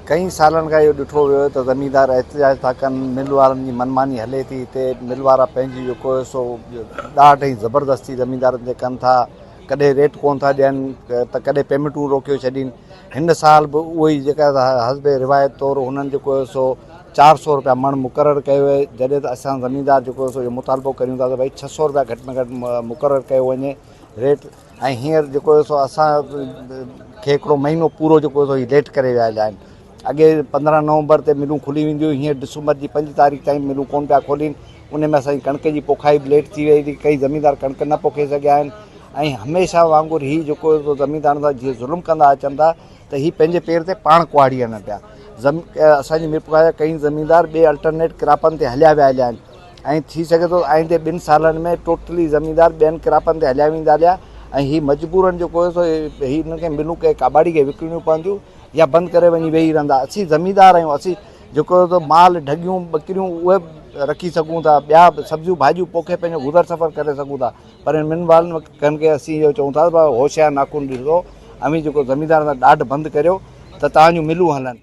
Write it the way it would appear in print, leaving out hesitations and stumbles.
ڪئين سالن کان اهو ڏٺو ويو ته زميندار احتجاج ٿا ڪن، مل وارن جي منماني هلي ٿي، هتي مل وارا پنهنجي جيڪو آهي سو ڏاڍ ۽ زبردستي زميندارن تي ڪن ٿا، ڪڏهن ريٽ ڪونه ٿا ڏين ته ڪڏهن پيمينٽون روڪيو ڇڏين، هن سال به اهو ئي جيڪا حسب روايت طور هنن جيڪو آهي سو 400 روپيا مڻ مقرر ڪيو آهي، جڏهن ته اسان زميندار جيڪو آهي سو اهو مطالبو ڪريون ٿا ته ڀئي 600 روپيا گهٽ ۾ گهٽ مقرر ڪيو وڃي ريٽ. ۽ هينئر جيڪو آهي سو اسان کي هڪڙو مهينو پورو جيڪو آهي سو هي ليٽ ڪري ويا هليا آهن. اڳي 15 نومبر تي ملون کلي وينديون هيون، هينئر ڊسمبر جي 5 تاريخ تائين ملون ڪونه پيا کولين. ان ۾ اسان جي ڪڻڪ جي پوکائي به ليٽ ٿي وئي، ڪئي زميندار ڪڻڪ نه پوکي سگهيا آهن ۽ هميشه وانگر هي جيڪو آهي سو زميندارن سان جيئن ظلم ڪندا اچن ٿا ته هي پنهنجي پير تي پاڻ ڪهاڙي هڻن پيا. اسان جي ميرپورخاص جا ڪئي زميندار ٻئي الٽرنيٽ ڪراپن تي هليا ويا هليا آهن. ۽ ٿي سگهي ٿو آئيندي ٻن سالن ۾ ٽوٽلي زميندار ٻين ڪراپن تي هليا ويندا هليا ۽ هي مجبورن جيڪو هو سو هي انهن کي ملون ڪنهن ڪاٻاڙي کي وڪڻڻيون پونديون يا بند ڪري وڃي ويهي رهندا. اسين زميندار آهيون، اسين جيڪو هو سو مال ڍڳيون ٻڪريون اهي به رکي سگهون ٿا، ٻيا به سبزيون ڀاڄيون پوکي پنهنجو گذر سفر ڪري سگهون ٿا، پر هن ملن وارن ڪن کي اسين اهو چئون ٿا ته هوشيار ناخن ڏسو، اوهين جيڪو زميندارن سان ڏاڍ بند ڪريو ته توهان جون ملون هلن.